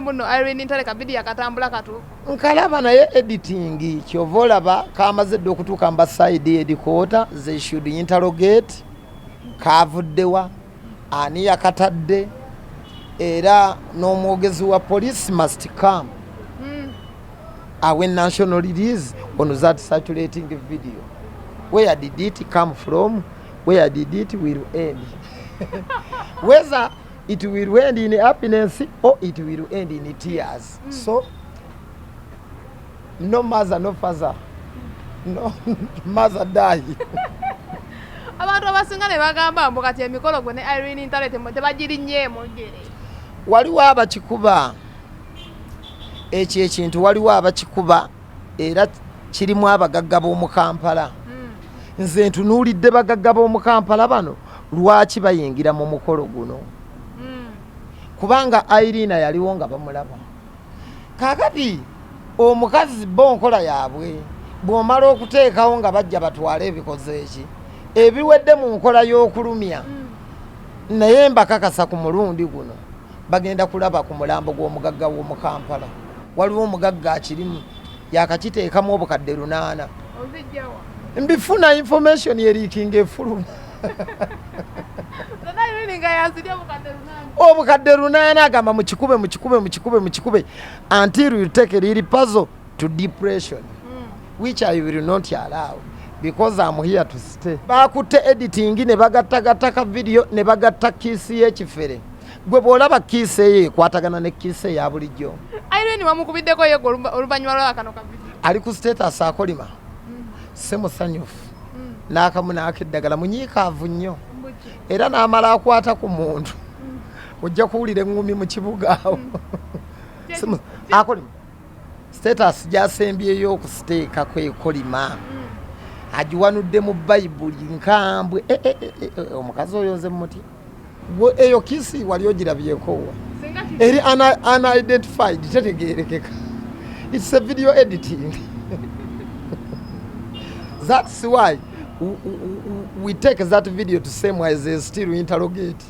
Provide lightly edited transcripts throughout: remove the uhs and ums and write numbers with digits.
Muno Irene Ntale ka video akatambula katuufu. Nkalaba, naye editing. Kyova olaba kamaze dde okutuuka mba side headquarter. They should interrogate kavuddewa, ani yakatadde, era n'omwogezi wa police must come awe national release on that circulating video. Where did it come from? Where did it will end? Whether it will end in happiness or it will end in tears. So no mother, no father, no mother die. Abantu abasinga ne bagamba mbu kati emikolo gwe ne Irene Ntale tebagirinnyeemu gere. Waliwo abakikuba ekyo ekintu, waliwo abakikuba, era kirimu abagagga b'omu Kampala. Nze ntunuulidde bagagga b'omu Kampala bano, lwaki bayingira mu mukolo guno? Kubanga Irina yaliwo nga bamulaba. Kaakati omukazi bo nkola yaabwe, bw'omala okuteekawo nga bajja batwale ebikoze eki ebiwedde mu nkola y'okulumya. Naye mbakakasa, ku mulundi guno bagenda kulaba ku mulambo gw'omugagga w'omu Kampala. Waliwo omugagga akirimu yakakiteekamu obukadde 800. Ozijjawa? Mbifuna, information eriikinga efuluma. Zonna Irene nga yazirya obukadde 800? Obukadde 800. Agamba mukikube, mukikube, mukikube, mukikube until you take a real puzzle to depression, which I will not allow because I'm here to stay. Bakutte editing ne bagattagatta ka video ne bagatta kiss y'ekifere. Gwe bw'olaba kiss eyo ekwatagana ne kiss eya bulijjo. Irene wamukubiddeko yegwe oluvannyuma lwa kano ka video? Ali ku status akolima, si musanyufu n'akamu n'akeddagala, munyiikaavu nnyo. Mbuki? Era n'amala akwata ku muntu, ojja kuwulira eŋŋumi mu kibuga awo. Akolima status gyasembyeyo okusiteekako ekolima, agiwanudde mu Bayibuli nkambwe. Eh, eh, eh, eh, omukazi oyo nze muti. Gwe eyo kiss wali ogirabyekowa? Singa Eri unidentified, tetegerekeka. It's a video editing. That's why we take that video to same as they still interrogate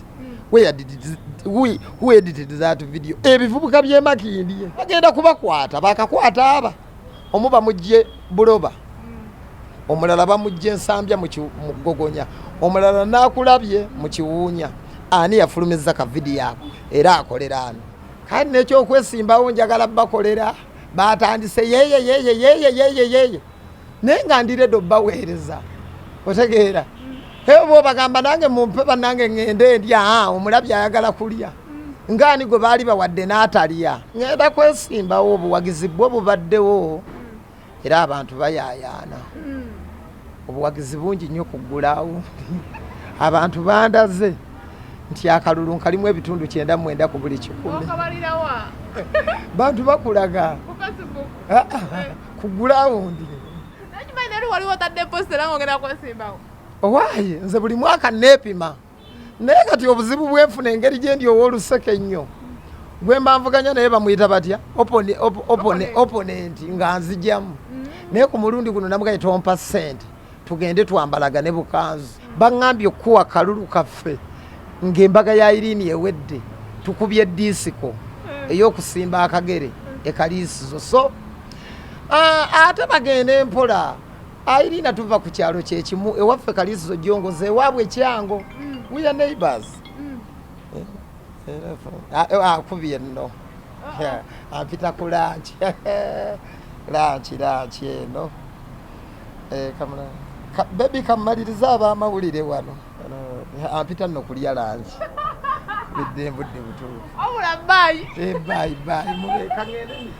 where did it, who edited that video. Ebivubuka byemakindye bagenda kubakwata, bakakwata aba omu bamugye Buloba, omulala bamugye Ensambya mu Ggogonya, omulala nakulabye mu Kiwuunya. Ani yafulumiza ka video ako era akolera ano? Kandi nekyokwesimbawo njagala bakolera, batandise yeye yeye yeye yeye yeye, naye nga ndi ready baweereza. Otegeera? Ewe bwobagamba nange mumpe bannange ŋŋende ndya. Aa, omulabi ayagala kulya ngaani gwe baali bawadde n'atalya. Ŋŋenda kwesimbawo, obuwagizi bwo bubaddewo era abantu bayaayaana. Obuwagizi bungi nnyo ku ggulaawo. Abantu bandaze nti akalulu nkalimu ebitundu 99 ku buli 100. Okabalirawa? Bantu bakulaga. Ku Facebook? Ah, ah, ku gulawundi. Nakimanyi nali waliwo otadde post era ng'ogenda kwesimbawo. Owaaye, nze buli mwaka neepima, naye kati obuzibu bwenfuna, engeri gye ndi ow'oluseke ennyo, gwe mba nvuganya naye bamuyita batya? Opponent. Opponent nga nzijamu. Naye ku mulundi guno namugaye, tompa ssente, tugende twambalagane bukanzu. Baŋŋambye okukuwa kalulu kaffe ng'embaga ya Irini ewedde, tukubye disco ey'okusimba akagere ekaliisizo. So ate bagende mpola. Irina tuva ku kyalo kyekimu, ewaffe Kaliisizo Jongozi, ewaabwe Kyango. We are neighbors. Akubye nno ampita ku lunch, lunch, lunch eno. Eh, baby, kamumalirize ab'amawulire wano. Ampita nno kulya lunch, bidde mbudde butuufu. Wabula bye. Eh, bye bye, mube kangende.